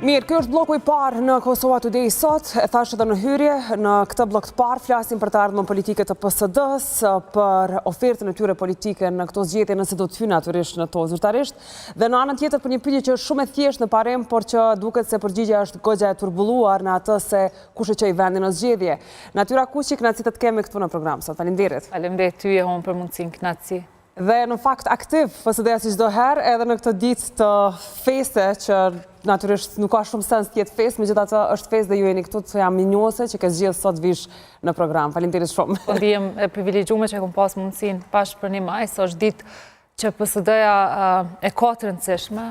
Mirë, ky është blloku i parë në Kosova Today sot, e thashë edhe në hyrje, në këtë bllok të parë flasim për të ardhmen politike të PSD-së, për ofertën e tyre politike në këto zgjedhje nëse do të hyjnë natyrisht në to zyrtarisht, dhe në anën tjetër për një pyetje që është shumë e thjeshtë në parim, por që duket se përgjigja është goxha e turbulluar në atë se kush e çoi vendin në zgjedhje. Natyra Kuqi, kënaqësi të të kemi këtu në program sot. Faleminderit. Faleminderit ty Jehonë për mundësinë, kënaqësi. Dhe në fakt aktiv PSD-ja si çdo herë edhe në këtë ditë të feste që natyrisht nuk ka shumë sens të jetë festë, megjithatë është festë dhe ju jeni këtu të jam mirënjohëse që ke zgjedhë sot vish në program. Faleminderit shumë. Po ndihem e privilegjume që e kom pas mundësinë bash për një maj, se është ditë që PSD-ja e ka të rëndësishme,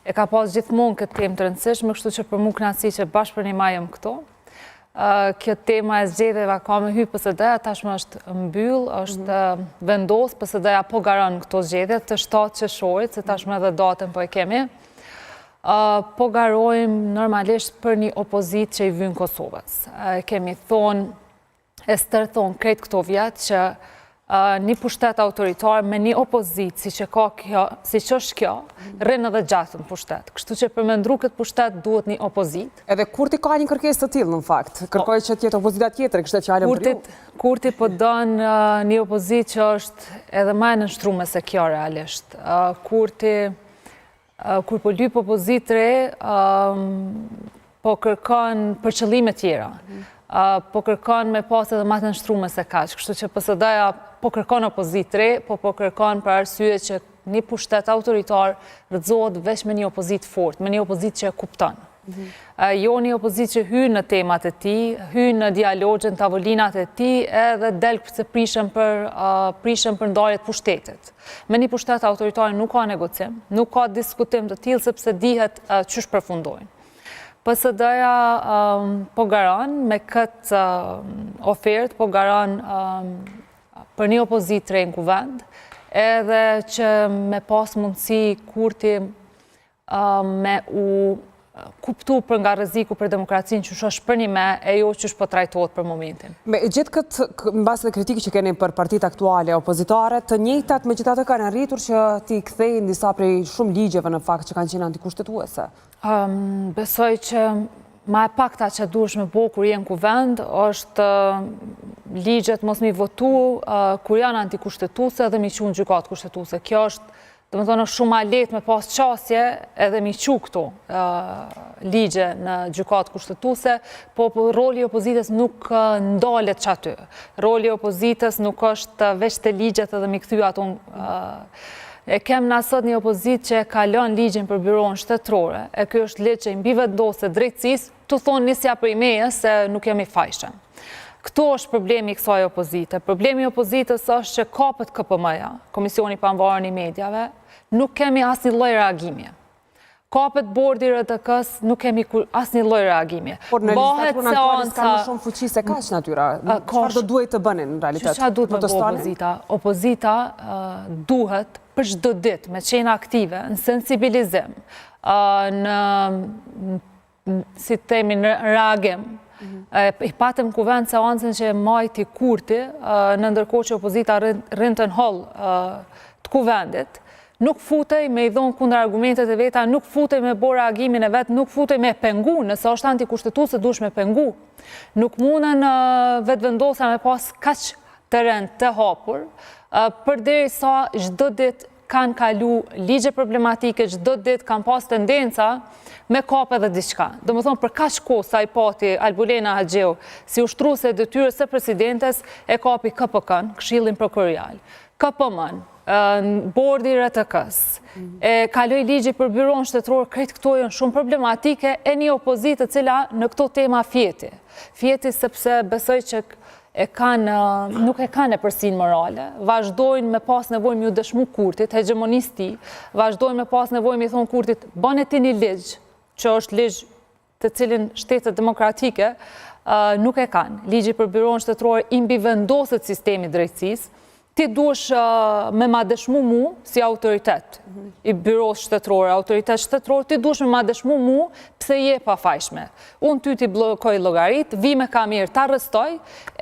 e ka pas gjithmonë këtë temë të rëndësishme, kështu që për mu kënaqësi që bash për një maj jam këtu. Kjo tema e zgjedhjeve ka me hy PSD-ja, tashmë është mbyll, është mhm. vendos, PSD-ja po garon këto zgjedhje të 7 qershorit, se tashmë edhe datën po e kemi. Po garojmë normalisht për një opozitë që i vyn Kosovës. Kemi thonë, e stërthonë krejt këto vjet që një pushtet autoritar me një opozitë siç e ka kjo, siç është kjo, rrin edhe gjatë në pushtet. Kështu që për me ndru këtë pushtet duhet një opozitë. Edhe Kurti ka një kërkesë të tillë në fakt. Kërkoi që të jetë opozita tjetër, kishte fjalën për ju. Kurti po don një opozitë që është edhe ma e nënshtrume se kjo realisht. Kurti Kur po lyp opozitë të re, po kërkon për qëllime tjera. Po kërkon me pas edhe ma të nënshtrume se kaq. Kështu që PSD-ja po kërkon opozitë të re, po po kërkon për arsye që një pushtet autoritar rrëzohet veç me një opozitë të fortë, me një opozitë që e kupton. Mhm. Jo një opozitë që hyn në temat e tij, hyn në dialogje, në tavolinat e tij, edhe del se prishen për, prishen për ndarje të pushtetit. Me një pushtet autoritar nuk ka negocim, nuk ka diskutim të tillë, sepse dihet qysh përfundojnë. PSD-ja po garon me këtë ofertë, po garon për një opozitë të re në kuvend, edhe që me pas mundësi Kurti me u kuptu për nga rreziku për demokracinë qysh është përnjime e jo qysh po trajtohet për momentin. Me gjithë këtë, mbase dhe kritikë që keni për partitë aktuale opozitare, të njëjtat megjithatë kanë arritur që t'i kthejnë disa prej shumë ligjeve në fakt që kanë qenë antikushtetuese. Besoj që ma e pakta që duhesh me bo kur je në kuvend është ligjet mos m'i votu kur janë antikushtetuese dhe m'i çu në gjykatë kushtetuese. Kjo është Domethonë, është shumë ma lehtë me pas qasje edhe m'i çu këto ligje në gjykatë kushtetuese, po, po roli i opozitës nuk ndalet qaty. Roli i opozitës nuk është veç te ligjet edhe m'i kthy ato E kem na sot një opozitë që e kalon ligjin për byronë shtetërore, e ky është ligj që i mbivendoset drejtësisë, tu thonë nisja prej meje se nuk jam i fajshëm. Këtu është problemi i kësaj opozite. Problemi i opozitës është që kapet KPM-ja, Komisioni i Pavarur i Mediave, nuk kemi asnjë lloj reagimi. Kapet bordi i RTK-së, nuk kemi asnjë lloj reagimi. Por në legjislaturën aktuale s'ka më shumë fuqi se kaq Natyra. Çfarë do duhej të bënin në realitet? Çfarë duhet të bëjë opozita? Opozita duhet për çdo ditë me qenë aktive në sensibilizim, në si të themi, në reagim. Mhm. E patëm kuvend seancën që e majti Kurti, në ndërkohë që opozita rrinte në holl të kuvendit, nuk futej me i dhonë kundërargumentet e veta, nuk futej me bo reagimin e vet, nuk futej me pengu, nëse është antikushtetuese, duhesh me pengu. Nuk mundën Vetëvendosja me pas kaq terren të hapur, përderisa çdo ditë kanë kalu ligje problematike, çdo ditë kanë pas tendenca me kap edhe diçka. Domethonë, për kaq kohë sa i pati Albulena Haxhiu, si ushtruese e detyrës së presidentes, e kapi KPK-n, Këshillin Prokurorial, KPM-n, Bordi i RTK-së, e kaloi ligji për byronë shtetërore, krejt këto janë shumë problematike, e një opozitë e cila në këto tema fjeti. Fjeti sepse besoj që e kanë, nuk e kanë epërsinë morale, vazhdojnë me pas nevojë me ju dëshmu Kurtit, hegjemonisë tij, vazhdojnë me pas nevojë me i thonë Kurtit, bane ti një ligj, që është ligj të cilin shtetet demokratike nuk e kanë. Ligji për byronë shtetërore i mbivendoset sistemit drejtësisë, ti duhesh me ma dëshmu mu si autoritet i byrosë shtetërore, autoritet shtetëror, ti duhesh me ma dëshmu mu pse je e pafajshme. Unë ty t'i bllokoj llogaritë, vi me kamerë të arrestoj,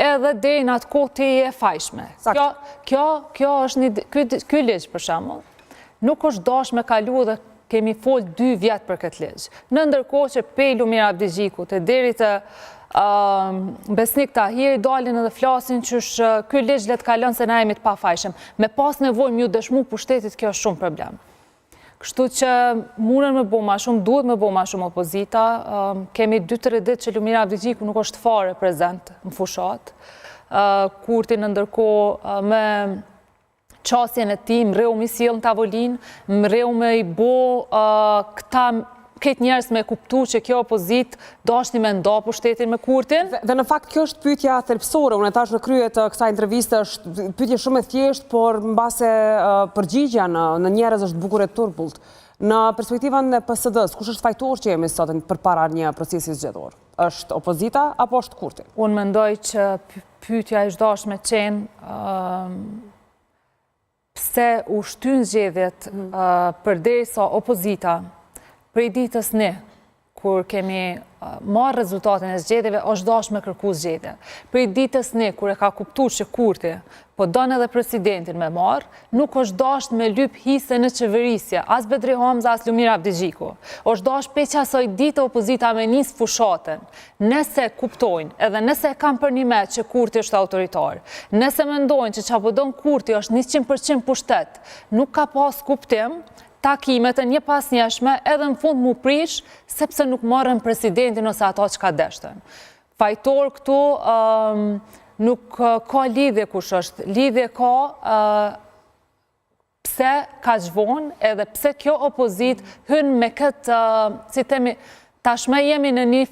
edhe deri në atë kohë ti je e fajshme. Kjo, kjo, kjo është një, ky, ky ligj për shembull, nuk është dash me kalu dhe. Kemi fol dy vjet për këtë ligj. Në ndërkohë që pej Lumir Abdixhikut e deri te Besnik Tahiri dalin edhe flasin qysh ky ligj le të kalon se na jemi të pafajshëm. Me pas nevojë m'ju dëshmu pushtetit kjo është shumë problem. Kështu që munën me bo ma shumë, duhet me bo ma shumë opozita. Kemi 2-3 ditë që Lumir Abdixhiku nuk është fare prezent në fushatë. Kurti në ndërkohë me qasjen e tij, mrreu me i sjell në tavolinë, mrreu me i bo këta këtë njerëz me kuptu që kjo opozitë dashti me nda pushtetin me Kurtin. Dhe në fakt kjo është pyetja thelbësore, unë e thashë në krye të kësaj interviste është pyetje shumë e thjeshtë, por mbase përgjigja në, në njerëz është bukur e turbullt. Në perspektivën e PSD-së, kush është fajtor që jemi sot përpara një procesi zgjedhor? Është opozita apo është Kurti? Unë mendoj që pyetja ish dashtë me qenë pse u shtynë zgjedhjet mm. përderisa opozita prej ditës një, kur kemi marrë rezultatin e zgjedhjeve, është dashtë me kërku zgjedhje. Prej ditës një, kur e ka kuptu që Kurti, po don edhe presidentin me marrë, nuk është dashtë me lyp hise në qeverisje, as Bedri Hamza, as Lumir Abdixhiku. është dashtë prej qasaj dite opozita me nisë fushatën, Nëse kuptojnë, edhe nëse e kanë përnime që Kurti është autoritar, nëse mendojnë që ça po don Kurti është 100% pushtet, nuk ka pas kuptim takimet e njëpasnjëshme edhe në fund mu prish, sepse nuk morën presidentin ose ato çka deshtën. Fajtor këtu nuk ka lidhje kush është, lidhje ka pse kaq vonë edhe pse kjo opozitë hyn me këtë, si themi, tashmë jemi në një,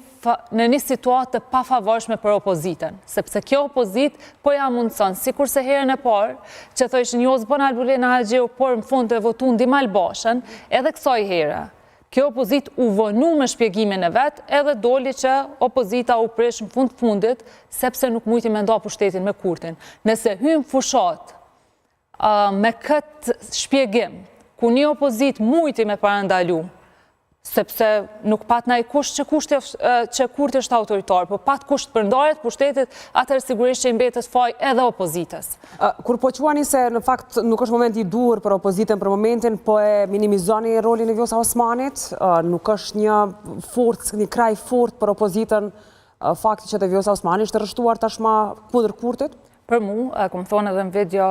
në një situatë të pafavorshme për opozitën, sepse kjo opozitë po ja mundëson, sikurse herën e parë, që thojshin jo s'bën Albulena Haxhiu, por në fund e votun Dimal Bashën, edhe kësaj here. Kjo opozitë u vonu me shpjegimin e vet, edhe doli që opozita u prish në fund fundit, sepse nuk mujti me nda pushtetin me Kurtin. Nëse hymë fushatë, Me këtë shpjegim, ku një opozitë mujti me parandalu, sepse nuk pat naj kusht që, kushti, që Kurti është autoritar, po pat kusht për ndarje të pushtetit, atëherë sigurisht që i mbetet faj edhe opozitës. Kur po quani se në fakt nuk është momenti i duhur për opozitën për momentin, po e minimizoni rolin e Vjosa Osmanit, nuk është një forcë, një krah i fortë për opozitën, fakti që edhe Vjosa Osmani është rreshtuar tashmë kundër Kurtit? Për mu, e kom thonë edhe në video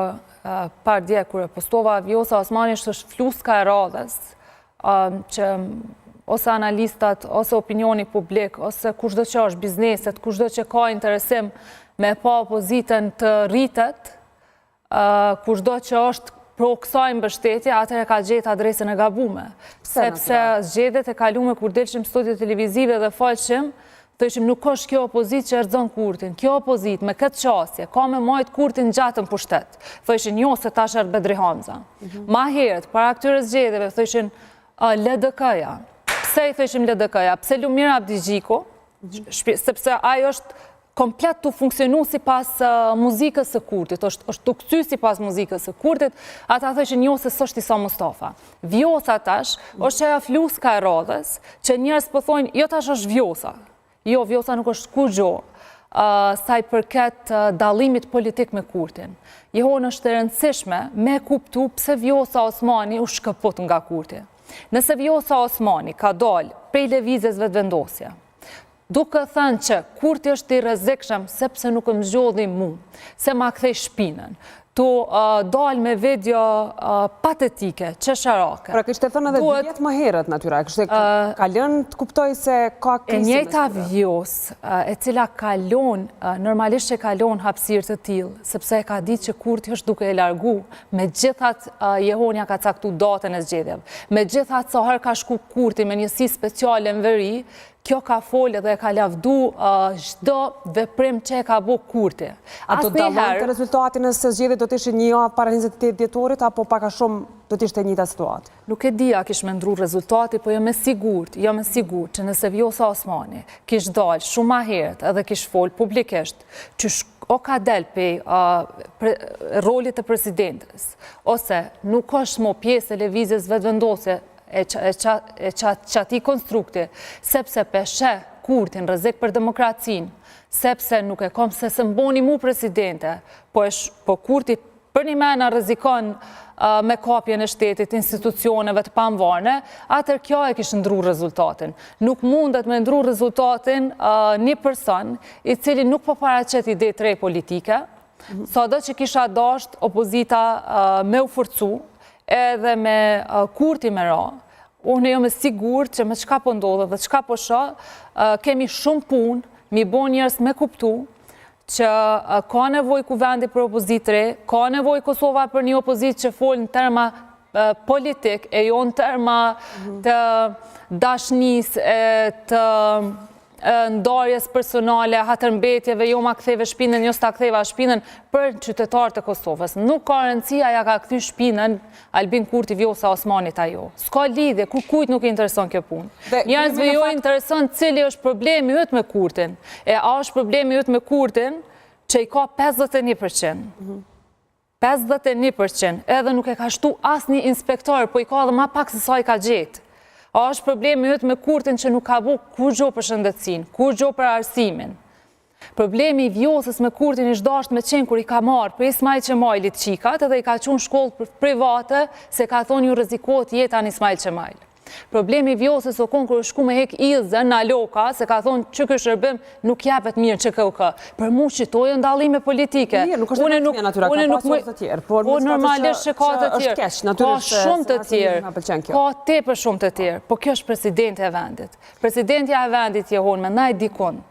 pardje kur e postova, Vjosa Osmani është është fluska e radhës, që ose analistat, ose opinioni publik, ose kushdo që është bizneset, kushdo që ka interesim me pa opozitën të rritet, kushdo që është pro kësaj mbështetje, atëherë ka gjetë adresën e gabume. Sepse zgjedhjet e kalume kur dilshim studio televizive dhe folshim, thojshim nuk është kjo opozitë që e rrëzon Kurtin, kjo opozitë me këtë qasje, ka me majtë Kurtin gjatë në pushtet. Thojshin jo se tash erdh Bedri Hamza. Mhm. Ma herët, para këtyre zgjedhjeve, thojshin LDK-ja. Pse i thojshim LDK-ja? Pse Lumir Abdixhiku? Mhm. Sepse ai është komplet tu funksionu sipas muzikës së Kurtit, është, është tu kcy sipas muzikës së Kurtit, ata thojshin jo se s'është Isa Mustafa. Vjosa tash, është qajo fluska e radhës, që njerëz po thonë, jo tash është Vjosa. Jo, Vjosa nuk është kurgjo, sa i përket dallimit politik me Kurtin. Jehonë është e rëndësishme me kuptu pse Vjosa Osmani u shkëput nga Kurti. Nëse Vjosa Osmani ka dalë prej lëvizjes Vetëvendosje, Duke thënë që Kurti është i rrezikshëm sepse nuk më zgjodhi mu, se ma kthej shpinën, tu dalë me video patetike, qesharake. Pra kishte thënë edhe dy vjet më herët natyra, kishte ka lënë të kuptojë se ka krisje. E njëjta Vjosë, e cila ka lon, normalisht që ka lon hapësirë të tillë, sepse e ka ditë që Kurti është duke e largu, megjithatë Jehona ia ka caktu datën e zgjedhjeve. Megjithatë sa herë ka shku Kurti me njësi speciale në veri, Kjo ka folë dhe e ka lavdu çdo veprim që e ka bo Kurti. A do të dallonte rezultati nëse zgjedhjet do të ishin një javë para 28 dhjetorit apo pak a shumë do të ishte e njëjta situatë? Nuk e di a kish me ndru rezultati, po jam e sigurt, jam e sigurt që nëse Vjosa Osmani kish dalë shumë ma herët edhe kish folë publikisht, qysh o ka del pej rolit të presidentes, ose nuk është mo pjesë e lëvizjes Vetëvendosje, e qatij konstrukti, sepse pe sheh Kurtin rrezik për demokracinë, sepse nuk e kom se s'më boni mu presidente, po, po Kurti Përnjëmend na rrezikon me kapjen e shtetit, institucioneve të pamvarne, atëherë kjo e kish ndru rezultatin. Nuk mundet me ndru rezultatin një person i cili nuk po paraqet ide të re politike, mhm. sado që kisha dasht opozita me u forcu edhe me Kurti me ra, unë jom e sigurt që me çka po ndodhe dhe çka po shoh, kemi shumë punë, mi bo njerëz me kuptu, që ka nevojë Kuvendi për opozitë të re, ka nevojë Kosova për një opozitë që fol në terma politik, e jo në terma mhm. të dashnisë, të ndarjes personale, hatërmbetjeve, jo ma ktheve shpinën, jo s'ta ktheva shpinën, për qytetarët e Kosovës. Nuk ka rëndësi a ja ka kthy shpinën Albin Kurti Vjosa Osmanit a jo. S'ka lidhje, kurkujt nuk i intereson kjo punë. Njerëzve ju intereson cili është problemi yt me Kurtin. E a është problemi yt me Kurtin që i ka 51%. 51%, edhe nuk e ka shtu asnjë inspektor, po i ka edhe ma pak se sa i ka gjetë. A është problemi yt me Kurtin që nuk ka bo kurgjo për shëndetësinë, kurgjo për arsimin. Problemi i Vjosës me Kurtin ish dasht me qenë kur i ka marrë prej Ismail Qemajlit qikat edhe i ka çu në shkollë private se ka thonë ju rrezikohet jeta në Ismail Qemajl. Problemi i Vjosës o konë kur u shku me hek Ilzën në Aloka se ka thonë që ky shërbim nuk jepet mirë në QKUK. Për mu qito janë dallime politike. Mirë, nuk është e vetmja natyra, ka pasur të tjerë, por po normalisht që ka të tjerë. Është keq, natyrisht ka shumë të tjerë. Ka tepër shumë të tjerë, po kjo është presidente e vendit. Presidentja e vendit Jehonë me nejt dikun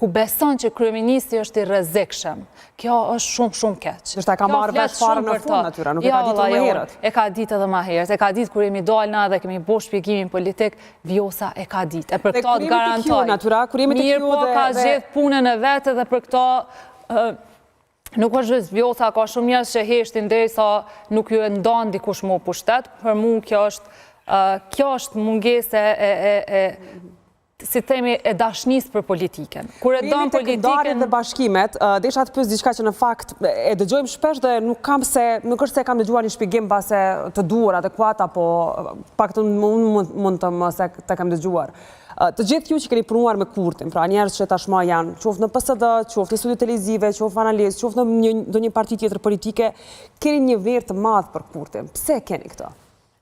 ku beson që kryeministri është i rrezikshëm. Kjo është shumë, shumë keq. Ndoshta e ka marrë vesh fare në fund, natyra, nuk e ka ditur më herët. E ka ditë edhe ma herët, e ka ditë kur jemi dalë na dhe kemi bo shpjegimin politik, Vjosa e ka ditë. E për këto të garantoj. Natyra, kur jemi te kjo po ka zgjedh punën e vet edhe për këto nuk është veç Vjosa, ka shumë njerëz që heshtin derisa nuk ju e ndan dikush mu pushtet, për mu kjo është kjo është mungesë e si themi, e dashnisë për politikën. Kur e don politikën... Ndarjet dhe bashkimet, desha të pyes diçka që në fakt e dëgjojmë shpesh dhe nuk kam se, nuk është se kam dëgjuar një shpjegim mbase të duhur, adekuat, apo paktën unë mund të mos e të kam dëgjuar. Të gjithë ju që keni punuar me Kurtin, pra njerëz që tashmë janë qoftë në PSD, qoftë në studio televizive, qoftë analistë, qoftë në një, ndonjë parti tjetër politike, keni një vlerë të madh për Kurtin. Pse keni këtë?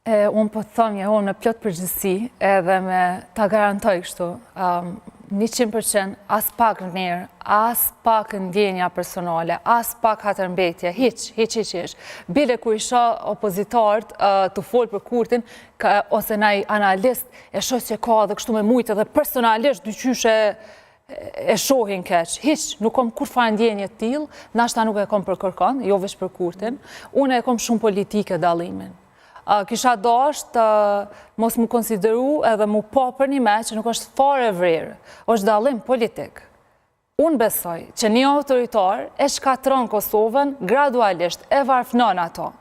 E, unë po të thom Jehonë me plot përgjegjësi edhe me ta garantoj kështu, um, 100% as pak vlerë, as pak ndjenja personale, as pak hatërmbetje, hiç, hiç, hiç, hiç. Bile kur i shoh opozitarët uh, tu folë për Kurtin, ka, ose naj analist, e shoh që ka edhe kështu me mujtë edhe personalisht dyqysh e, e shohin keq. Hiç, nuk kom kurrfarë ndjenje të tillë, nashta nuk e kom për kërkon, jo veç për Kurtin, unë e kom shumë politike dallimin. Kisha dasht mos mu konsideru edhe mu pa përnjëme që nuk është fare vlerë, është dallim politik. Unë besoj që një autoritar e shkatërron Kosovën gradualisht, e varfnon ato.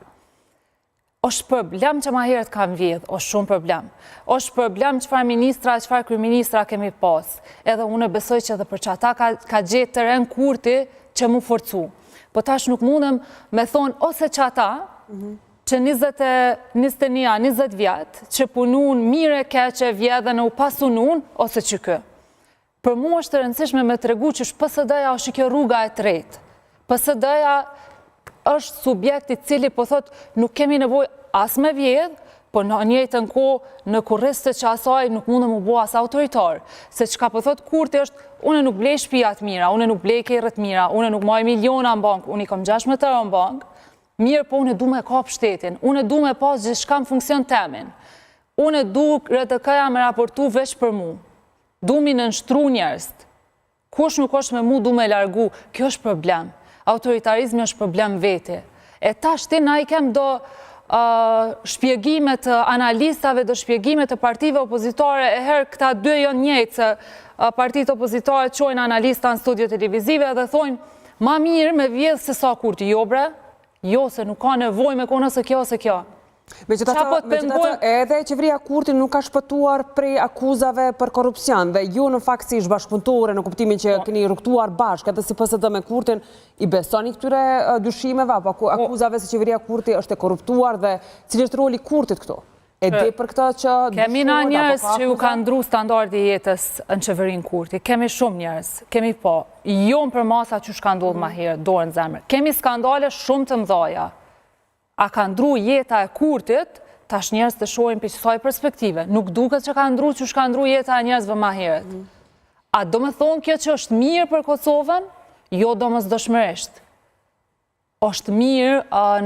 Është problem që ma herët kanë vjedhë, është shumë problem. është problem çfarë ministra, çfarë kryeministra kemi pas. Edhe unë besoj që edhe për qata ka, ka gjetë teren Kurti që mu forcu. Po tash nuk mundem me thonë ose qata, mm që 21 a 20 vjet, që punun mirë e keq e vjedhën e u pasunun, ose që kë. Për mu është e rëndësishme me tregu që është PSD-ja është kjo rruga e tretë. PSD-ja është subjekt i cili po thot nuk kemi nevojë as me vjedh, po në njëjtën kohë në kurriz të qasaj nuk mundem mu bo as autoritar. Se çka po thot Kurti është, unë nuk blej shpia të mira, unë nuk blej kerre të mira, unë nuk maj miliona në bankë, unë i kam 16 euro në bankë, Mirë, po unë du me kap shtetin, unë du me pas gjithçka në funksion temin. Unë du RTK-ja me raportu veç për mu. Du mi nënshtru njerëzt. Kush nuk është me mu du me largu, kjo është problem. Autoritarizmi është problem veti. E tash ti na i kem do shpjegime të analistave, do shpjegime të partive opozitare, e herë këta dy janë njëjtë se partitë opozitare çojnë analista në studio televizive dhe thonë Ma mirë me vjedh se sa Kurti, jo bre, jo se nuk ka nevojë me konë ose kjo ose kjo. Megjithatë, po megjithatë edhe qeveria Kurti nuk ka shpëtuar prej akuzave për korrupsion dhe ju në fakt si ish bashkëpunëtore në kuptimin që po. keni rrugëtuar bashkë edhe si PSD me Kurtin, i besoni këtyre dyshimeve apo po. akuzave se qeveria Kurti është e korruptuar dhe cili është roli i Kurtit këtu? E di për këtë që Kemi na njerëz që ju ka ndru standardi i jetës në qeverinë Kurti. Kemi shumë njerëz, kemi po. Jo në përmasa që shka ndodhë ma herët, dorën në zemër. Kemi skandale shumë të mdhaja. A ka ndru jeta e Kurtit, tash njerëzit e shohin prej qësaj perspektive. Nuk duket që ka ndru qysh ka ndru jeta e njerëzve ma herët. Mhm. A do me thonë kjo që është mirë për Kosovën? Jo domosdoshmërisht. Është mirë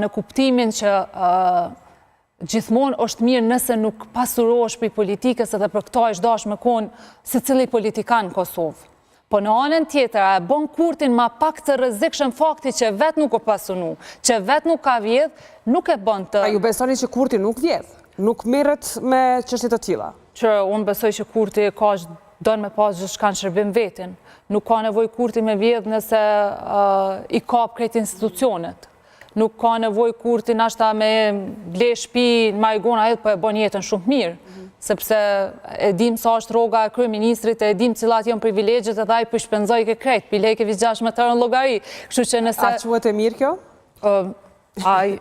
në kuptimin që gjithmonë është mirë nëse nuk pasurohesh prej politikës edhe për këta ish dashtë me konë secili politikan në Kosovë. Po në anën tjetër, a e bon Kurtin ma pak të rrezikshëm fakti që vetë nuk u pasunu, që vetë nuk ka vjedh, nuk e bon të... A ju besoni që Kurti nuk vjedh? Nuk merret me çështje të tilla? Që unë besoj që Kurti ka don me pas gjithçka në shërbim vetin. Nuk ka nevojë Kurti me vjedh nëse i kap krejt institucionet. Nuk ka nevojë Kurti nashta me ble shpi në Marigona Hill, po e bon jetën shumë mirë. Mhm. Sepse e dim sa është rroga e kryeministrit, e dim cilat janë privilegjet edhe ai po i shpenzojke krejt, pi lejke veç 16 euro në llogari. Kështu që nëse... A quhet e mirë kjo? Ai,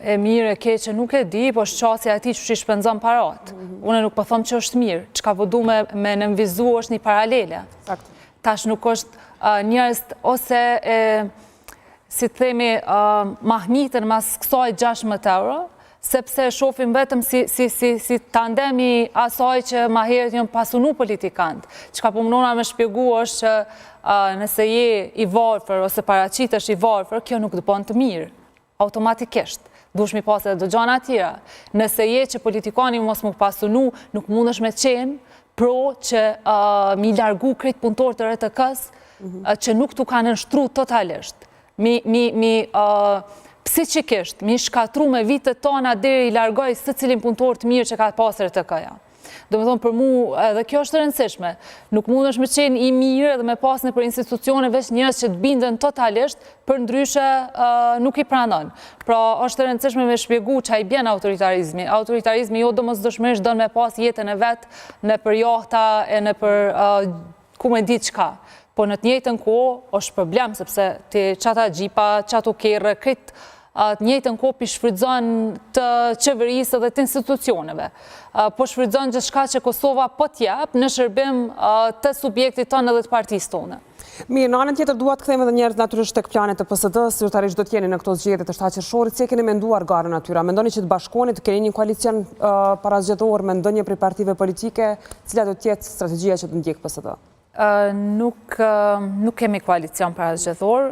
e mirë e keqe nuk e di, po është qasja e tij qysh i shpenzon parat. Mhm. Unë nuk po thom që është mirë, çka po du me, me nënvizu është një paralele. Tash nuk është njerëz ose e, si të themi, mahniten mas kësaj 16 euro, sepse e shofim vetëm si, si, si, si tandem i asaj që ma herët janë pasunu politikant. Çka po munona me shpjegu është që nëse je i varfër ose paraqitesh i varfër, kjo nuk të bon të mirë, automatikisht. Duhesh mi pas edhe do gjana tjera. Nëse je që politikani mos m'u pasunu, nuk mundesh me qenë pro që mi largu krejt punëtorët e RTK-s, mhm. që nuk t'u kanë nënshtru totalisht. Mi, mi, mi, psiqikisht, mi shkatru me vite tana deri i largoj secilin punëtor të mirë që ka pas RTK-ja. Domethonë, për mu, edhe kjo është e rëndësishme. Nuk mundesh me qenë i mirë edhe me pas nëpër institucione veç njerëz që të binden totalisht, përndryshe nuk i pranon. Pra, është e rëndësishme me shpjegu ça i bjen autoritarizmi. Autoritarizmi jo domosdoshmërisht don me pas jetën e vet nëpër jahta e nëpër ku me di çka. Po në të njëjtën kohë është problem, sepse ti qata xhipa, qato kerre, krejt të njëjtën kohë pi shfrytëzon të qeverisë dhe të institucioneve. Po shfrytëzon gjithçka që Kosova po t'jep në shërbim të subjektit tonë edhe të partisë tonë. Mirë, në anën tjetër dua të kthehemi edhe njëherë natyrisht tek planet e PSD-së, zyrtarisht do të jeni në këto zgjedhje të 7 qershorit, si e keni menduar garën aty? A mendoni që të bashkoheni, të keni një koalicion parazgjedhor me ndonjë prej partive politike, cila do të jetë strategjia që do të ndjekë PSD? Nuk, nuk kemi koalicion parazgjedhor,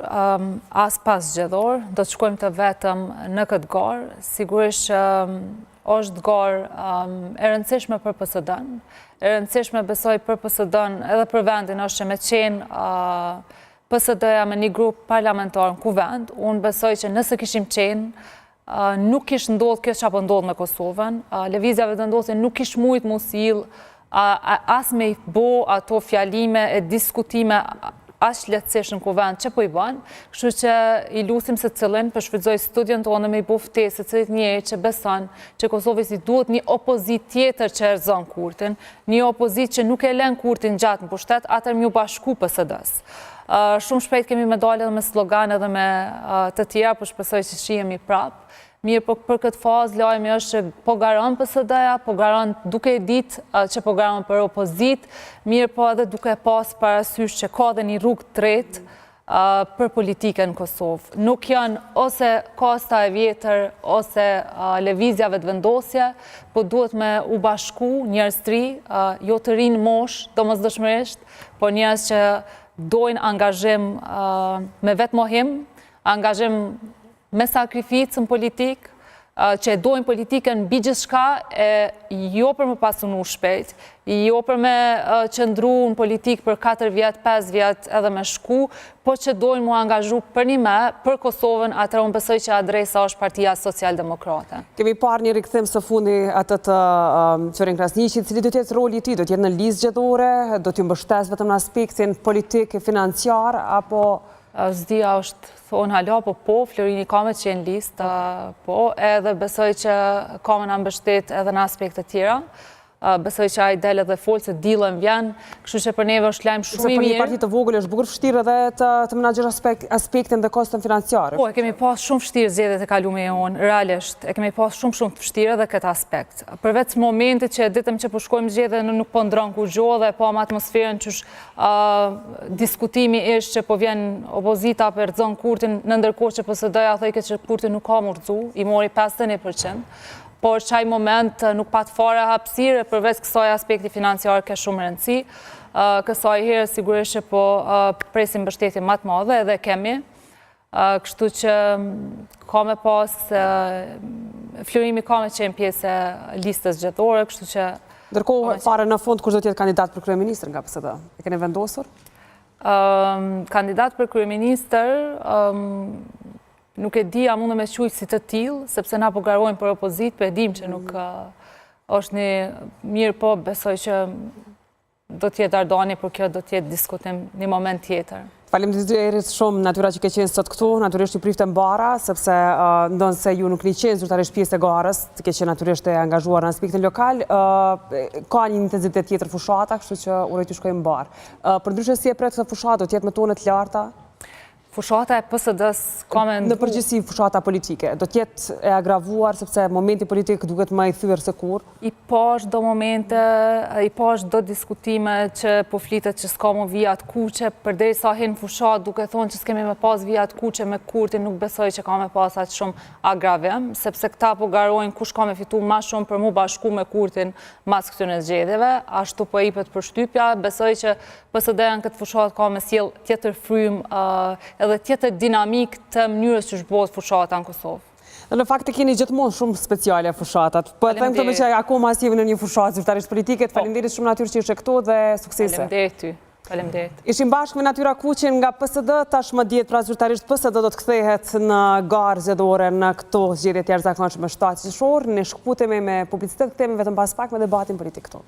as paszgjedhor, do të shkojmë të vetëm në këtë garë, sigurisht që është garë e rëndësishme për PSD-në, e rëndësishme besoj për PSD-në edhe për vendin është që me qenë PSD-ja me një grup parlamentar në kuvend, unë besoj që nëse kishim qenë, nuk kish ndodhë kjo që po ndodh me Kosovën, Lëvizja Vetëvendosje nuk kish mujtë m'u sill as me i bo ato fjalime e diskutime aq lehtësisht në kuvend që po i bën, kështu që i lusim secilin, po shfrytëzoj studion tonë me i bo ftesë secilit njeri që beson që Kosovës i duhet një opozitë tjetër që e rrëzon Kurtin, një opozitë që nuk e len Kurtin gjatë në pushtet, atëherë m'ju bashku PSD-së. Shumë shpejt kemi me dalë edhe me slogan edhe me të tjera, po shpresoj që shihemi prapë. Mirëpo për këtë fazë lajmi është që po garon PSD-ja, po garon duke e ditë që po garon për opozitë, mirëpo edhe duke pas parasysh që ka dhe një rrugë tretë për politikën në Kosovë. Nuk janë ose kasta e vjetër, ose lëvizja Vetëvendosje, po duhet me u bashku njerëz të ri, jo të ri në moshë, domosdoshmërisht, po njerëz që dojnë angazhim me vetëmohim, angazhim me sakrificë në politikë, që e dojnë politikën mbi gjithçka, e jo për m'u pasunu shpejt, jo për me qëndru në politikë për 4 vjet, 5 vjet edhe me shku, po që dojnë m'u angazhu përnjime për Kosovën, atëherë unë besoj që adresa është Partia Socialdemokrate. Kemi parë një rikthim së fundi atë të Florin Krasniqit, cili do të jetë roli i tij, do të jetë në listë zgjedhore, do t'ju mbështesë vetëm në aspektin politik e financiar, apo S'di a është thonë hala, po po, Florini ka me qenë listë, po, edhe besoj që ka me na mbështet edhe në aspekte tjera. Besoj që ai del edhe fol se t'dielën vjen, kështu që për neve është lajm shumë i mirë. Për një parti të vogël është bukur vështirë edhe të, të menaxhosh aspektin dhe koston financiare. Po, e kemi pas shumë vështirë zgjedhjet e kalume jonë, realisht. E kemi pas shumë shumë të vështirë edhe këtë aspekt. Përveç momentit që e ditëm që po shkojmë zgjedhje nuk po ndron kurgjo dhe po me atmosferën që diskutimi ish që po vjen opozita po e rrëzon Kurtin, në ndërkohë që PSD-ja thojke që Kurti nuk ka m'u rrëzu, i mori 51%, por qaj moment nuk pat fare hapësire përveç kësaj aspekti financiar ke shumë rëndësi. Kësaj herë sigurisht që po presim mbështetje më të madhe edhe kemi, kështu që ka me pas, Florimi ka me qenë pjesë e listës zgjedhore, kështu që... Ndërkohë, fare në fund, kush do të jetë kandidat për kryeministër nga PSD? E keni vendosur? Kandidat për kryeministër, nuk e di a mundem me qujtë si të tillë, sepse na po garojmë për opozitë, po e dim që nuk është një mirë, po besoj që do të jetë Dardani, por kjo do të jetë diskutim një moment tjetër. Faleminderit shumë Natyra që ke qenë sot këtu, natyrisht ju priftë e mbara, sepse ndonëse ju nuk keni qenë zyrtarisht pjesë e garës, të ke qenë natyrisht e angazhuar në aspektin lokal, ka një intensitet tjetër fushata, kështu që uroj t'ju shkojë mbarë. Përndryshe si e pret këtë fushatë, do të jetë me tone të larta? Fushata e PSD-së ka me Në përgjithësi fushata politike, do të jetë e agravuar sepse momenti politik duket më i thyer se kurrë? I pash do momente, i pash do diskutime që po flitet që s'ka mo vija t'kuqe, përderisa hin fushatë duke thonë që s'kemi me pas vija t'kuqe me Kurtin, nuk besoj që ka me pas aq shumë agravim, sepse këta po garojnë kush ka me fitu ma shumë për mu bashku me Kurtin mas këtyne zgjedhjeve, ashtu po ipet përshtypja, besoj që PSD-ja në këtë fushatë ka me sjell tjetër frymë edhe tjetër dinamikë të mënyrës qysh bëhet fushata në Kosovë. Dhe në fakt e keni gjithmonë shumë speciale fushatat. Po e them këtë meqë akoma s'jemi në një fushatë zyrtarisht politike. Po. Faleminderit shumë Natyrë që ishe këtu dhe suksese. Faleminderit ty. Faleminderit. Ishim bashkë me Natyra Kuqin nga PSD, tashmë dihet pra zyrtarisht PSD do të kthehet në garë zgjedhore në këto zgjedhje të jashtëzakonshme 7 qershor. Ne shkëputemi me publicitet, kthehemi vetëm pas pak me debatin politik këtu.